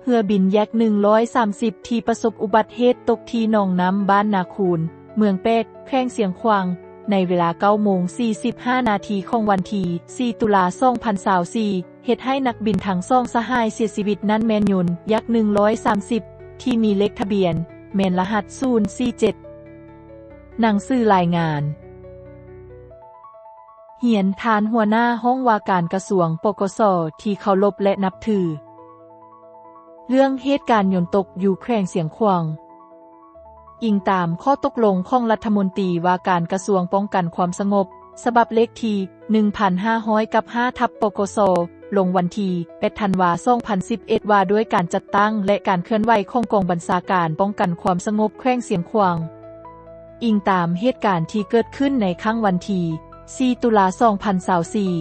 ເຮືອບິນແຢກໜຶ່ງຮ້ອຍສາມສິບ ທີ່ປະສົບອຸບັດເຫດຕົກທີ່ໜອງນ້ຳ ບ້ານນາຄູນ ເມືອງແປກ ແຂວງຊຽງຂວາງ ໃນເວລາເກົ້າໂມງສີ່ສິບຫ້ານາທີຂອງວັນທີສີ່ ຕຸລາ ສອງພັນຊາວສີ່ ເຮັດໃຫ້ນັກບິນທັງສອງສະຫາຍເສຍຊີວິດນັ້ນແມ່ນຍົນແຢກໜຶ່ງຮ້ອຍສາມສິບ ທີ່ມີເລກທະບຽນແມ່ນລະຫັດສູນສີ່ເຈັດ. ໜັງສືລາຍງານ. ຮຽນທ່ານຫົວໜ້າຫ້ອງວ່າການກະຊວງ ປກສ ທີ່ເຄົາລົບ ແລະ ນັບຖື. ເລື່ອງເຫດການຍົນຕົກຢູ່ແຂວງຊຽງຂວາງ. ອີງຕາມຂໍ້ຕົກລົງຂອງລັດຖະມົນຕີວ່າການກະຊວງປ້ອງກັນຄວາມສະຫງົບ ສະບັບເລກທີໜຶ່ງພັນຫ້າຮ້ອຍກັບຫ້າ ທັບ ປກສ ລົງວັນທີແປດ ທັນວາ ສອງພັນສິບເອັດ ວ່າດ້ວຍການຈັດຕັ້ງ ແລະ ການເຄື່ອນໄຫວຂອງກອງບັນຊາການປ້ອງກັນຄວາມສະຫງົບແຂວງຊຽງຂວາງ. ອີງຕາມເຫດການທີ່ເກີດຂຶ້ນໃນຄ່ຳວັນທີສີ່ ຕຸລາ ສອງພັນຊາວສີ່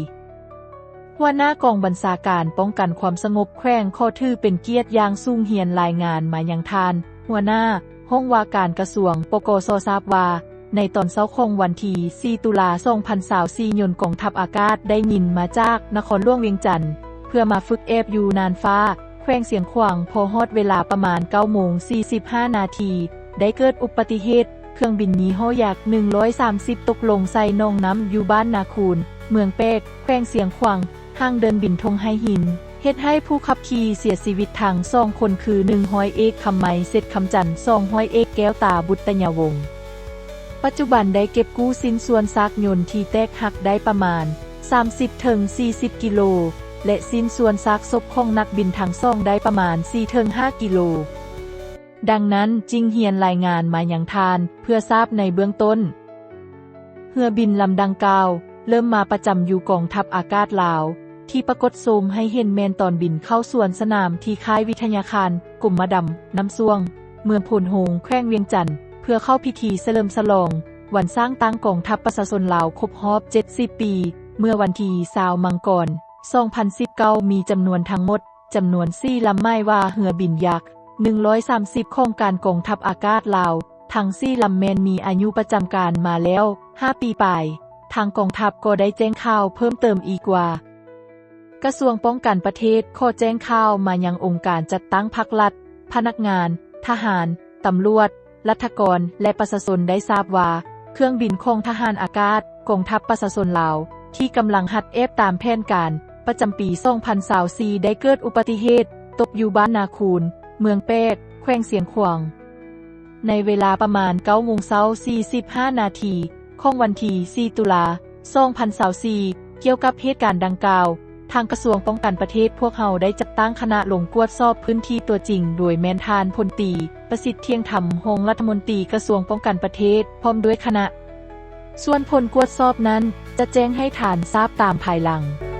ຫົວໜ້າກອງບັນຊາການປ້ອງກັນຄວາມສະຫງົບແຂວງ ຂໍຖືເປັນກຽດຢ່າງສູງຮຽນລາຍງານມາຍັງທ່ານຫົວໜ້າຫ້ອງວ່າການກະຊວງ ປກສ ຊາບວ່າ ໃນຕອນເຊົ້າຂອງວັນທີສີ່ ຕຸລາ ສອງພັນຊາວສີ່ ຍົນກອງທັບອາກາດໄດ້ບິນມາຈາກນະຄອນຫຼວງວຽງຈັນ ເພື່ອມາຝຶກແອບຢູ່ນ່ານຟ້າ ແຂວງຊຽງຂວາງ. ພໍຮອດເວລາປະມານເກົ້າໂມງສີ່ສິບຫ້ານາທີ ໄດ້ເກີດອຸບັດຕິເຫດ ເຄື່ອງບິນຍີ່ຫໍ້ແຢກໜຶ່ງຮ້ອຍສາມສິບ ຕົກລົງໃສ່ໜອງນ້ຳຢູ່ບ້ານນາຄູນ ເມືອງແປກ ແຂວງຊຽງຂວາງ ຫ່າງເດີ່ນບິນທົ່ງໄຫຫີນ ເຮັດໃຫ້ຜູ້ຂັບຂີ່ເສຍຊີວິດທັງສອງຄົນ ຄື ໜຶ່ງຮ້ອຍເອກ ຄຳໄມ ເສດຄຳຈັນ, ສອງຮ້ອຍເອກ ແກ້ວຕາ ບຸດຕະຍາວົງ. ປັດຈຸບັນໄດ້ເກັບກູ້ຊິ້ນສ່ວນຊາກຍົນທີ່ແຕກຫັກໄດ້ປະມານສາມສິບເຖິງສີ່ສິບກິໂລ ແລະ ຊິ້ນສ່ວນຊາກສົບຂອງນັກບິນທັງສອງໄດ້ປະມານສີ່ເຖິງຫ້າກິໂລ. ດັ່ງນັ້ນຈຶ່ງຮຽນລາຍງານມາຍັງທ່ານເພື່ອຊາບໃນເບື້ອງຕົ້ນ. ເຮືອບິນລຳດັ່ງກ່າວເລີ່ມມາປະຈຳຢູ່ກອງທັບອາກາດລາວ ທີ່ປາກົດໂສມໃຫ້ເຫັນແມ່ນຕອນບິນເຂົ້າສວນສະໜາມທີ່ຄ້າຍວິທະຍາຄານກົມມະດຳນ້ຳຊ່ວງ ເມືອງໂພນໂຮງ ແຂວງວຽງຈັນ ເພື່ອເຂົ້າພິທີສະເຫຼີມສະຫຼອງວັນສ້າງຕັ້ງກອງທັບປະຊາຊົນລາວຄົບຮອບເຈັດສິບປີ ເມື່ອວັນທີຊາວ ມັງກອນ ສອງພັນສິບເກົ້າ ມີຈຳນວນທັງໝົດ ຈຳນວນສີ່ລຳ ໝາຍວ່າເຮືອບິນຍັກໜຶ່ງຮ້ອຍສາມສິບຂອງການກອງທັບອາກາດລາວ ທັງສີ່ລຳແມ່ນມີອາຍຸປະຈຳການມາແລ້ວຫ້າປີປາຍ. ທາງກອງທັບກໍໄດ້ແຈ້ງຂ່າວເພີ່ມເຕີມອີກວ່າ ກະຊວງປ້ອງກັນປະເທດຂໍແຈ້ງຂ່າວມາຍັງອົງການຈັດຕັ້ງພາກລັດ, ພະນັກງານ, ທະຫານ, ຕຳຫຼວດ, ລັດຖະກອນ ແລະ ປະຊາຊົນໄດ້ຊາບວ່າ ເຄື່ອງບິນຂອງທະຫານອາກາດ ກອງທັບປະຊາຊົນລາວ ທີ່ກຳລັງຫັດແອບຕາມແຜນການປະຈຳປີສອງພັນຊາວສີ່ ໄດ້ເກີດອຸບັດຕິເຫດຕົກຢູ່ບ້ານນາຄູນ ເມືອງແປກ ແຂວງຊຽງຂວາງ ໃນເວລາປະມານເກົ້າໂມງເຊົ້າສີ່ສິບຫ້ານາທີ ຂອງວັນທີສີ່ ຕຸລາ ສອງພັນຊາວສີ່. ກ່ຽວກັບເຫດການດັ່ງກ່າວ, ທາງກະຊວງປ້ອງກັນປະເທດພວກເຮົາໄດ້ຈັດຕັ້ງຄະນະລົງກວດສອບພື້ນທີ່ຕົວຈິງ ໂດຍແມ່ນທ່ານ ພົນຕີ ປະສິດ ທ່ຽງທຳ ຮອງລັດຖະມົນຕີກະຊວງປ້ອງກັນປະເທດ ພ້ອມດ້ວຍຄະນະ. ສ່ວນຜົນກວດສອບນັ້ນ ຈະແຈ້ງໃຫ້ທ່ານຊາບຕາມພາຍຫຼັງ.